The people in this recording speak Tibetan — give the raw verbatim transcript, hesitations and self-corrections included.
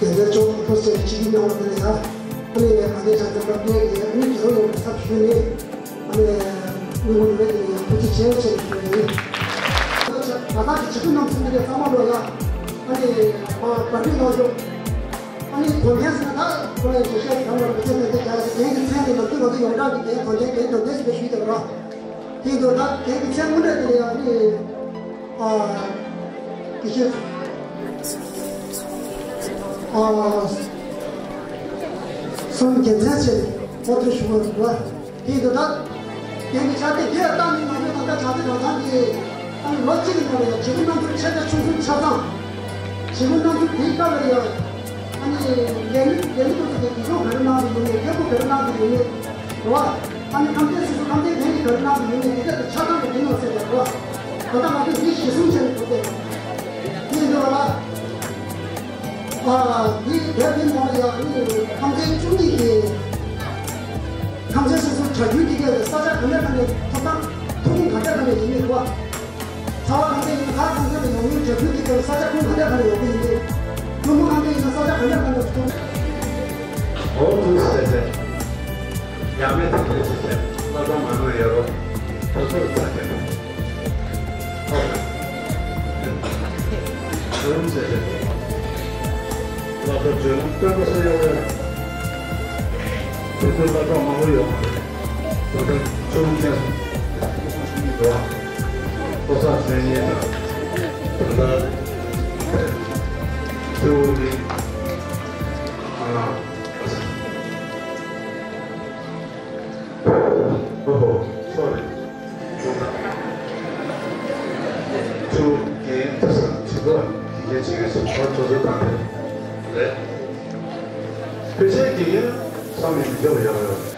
རྒྱལ་ལྡན་ལྕོགས་ཕུར་ཟེར་གྱི་གཅིག་གཉིས་གནང་བ་དེ་ལ་ཡ། ཨ་ནི་ང་ཚོའི་བྱ་དེ་འབབ་པའི་ཨ་ནི་རྒྱལ་བ་ཡོངས་ཀྱི་ཚབ་ཞུས་ནས། ཨ་ནི་མི་ངོ་མི་མེད་དེ་ཐུགས་རྗེ་ཆེ་ཞེས་ཞུ་ཡི་ཡིན། ད་ལྟ་གི་བྱེད་སྒོ་གནང་ཚུལ་འདི་གའི་ཚང་མ་ལོ་ཡ། ཨ་ནི་བར་བར་དུ་གནང་ཤོག་ཨ་ནི་དོན་ལྡན་ཟེར་ན་ད་ཁོ་ལ་ཡང་ཞེ་ཤེས་གང་ལ་རེ་ཚེ་ནས་དེ་རྒྱ་ལ་དེ་རྒན་གྱི་མཚན་དེ་ནམ་དུས་ང་ཚོ་ཡོངས་གྲགས་ཀྱི་རྒན་དོན་ལྡན་རྒན་དོན་ལྡན་ཟེར་ཞུས་ཏེ་རོགས། དེ་འདུག་ད་དེ་གི་མཚན་དངོས་གནས་དེ་ལ་ཡང་ནི། ཨ། དེ་ཕྱིར། ཨ། གསུམ་དགེ་མཚན་ཆེ་ནས་ངོ་སྤྲོད་ཞུ་བར་འདུག་པ། དེ་འདུག་ད། དེ་གི་ཆ་དེ་རྒྱས་བཏང་ནས་ང་ཚོས་ད་ལྟ་བྱ་དེ་རང་ཐང་གི། ཨ་ནི་ལོ་གཅིག་གི་ནང་ལ་ཡང་བྱེད་སྒོ་གནང་ཚུལ་ཆེ་ཆ་ཆུང་ཆུང་ཆ་ཚང་། བྱེད་སྒོ་གནང་ཚུལ་དེའི་སྐབས་ལ་ཡང་། ཨ་ནི་ལས་མི་ལས་མི་ཚོ་གིས་འདུ་ཚོགས་ག་རེ་གནང་གི་ཡོད་མེད། མཁན་པོ་ག་རེ་གནང་གི་ཡོད་མེད། རེད་བ། ཨ་ནི་ཁམས་ཚན་སོ་སོ་ཁམས་ཚན་གཞན་གྱིས་ག་རེ་གནང་གི་ཡོད་མེད་དེ་ག་དེ་ཆ་ཚང་དུ་འདི་ནང་གསལ་བྱས་རེད་བ། ད་ལྟ་ང་ཚོས་འདི་གཞི་བཟུང་བྱས་ནས་འགྲོ་གི་ཡོད། དེ་ཡིན་དུས་ལ། ཨ། འདི་དེབ་འདི་ནང་ལ་ཡང་ཨ་ནི་ཁམས་ཚན་བཅུ་གཉིས་ཀྱི་ཁམས་ཚན་སོ་སོ་བྱ་རྒྱུད་ཀྱི་སྐད་ལ་ས་ཆ་ག་ནས་ག་ནས་ཐོབ་ཐང་ཐོབ་ཐང་ག་འདྲ་ག་ནས་ཡིན་མིན་རེད་བ། ཚ་བ་གང་འདྲ་ཡིན་ན་ཁ་གང་འདྲ་ལ་ཡོང་མིན་བྱ་རྒྱུད་ཀྱི་སྐོར་ས་ཆ་ཁོངས་གང་འདྲ་གང་ལ་ཡོང་གི་ཡིན་མིན། ཐུན་མོང་གང་འདྲ་ཡིན་ན་ས་ཆ་གང་འདྲ་གང་ལ་ཐུབ། འོ་ཐུགས་རྗེ་ཆེ། ཡ་མེད་ཐུགས་རྗེ་ཆེ། བླ་བྲང་མ་ནོར་ཡ་རོ། ཐུགས་རྗེ་ཆེ། ཐུགས་རྗེ་ཆེ། བླ་བྲང་བརྗོད་ལམ་སྟོན་པ་སུ་ཡོང་བས། དེ་ཚོ་བླ་བྲང་མ་ནོར་ཡོང་བ་རེད། ད་ལྟ་ཆུ་བོ་མཁན་སུ་ཡིན་འགྲོ་བ། ལོ་གསར་མཚན་སྙན་དང་། ད་ལྟ་ཆུ་བོ་ནི། ཨ། ཨོ་ཧོ། སོ་རི། ཆུ་བོ་རྒན་ཐུ་སང་ཆུ་བོ་དེ་གའི་ཆེ་གེ་སུ་ཁོ་ཚོ་ཚོ་དང་རེད། ཕལ་ཆེར་དགེ་རྒན་བསམ་ནས་མི་འཇོག་ཡག་ཡོད།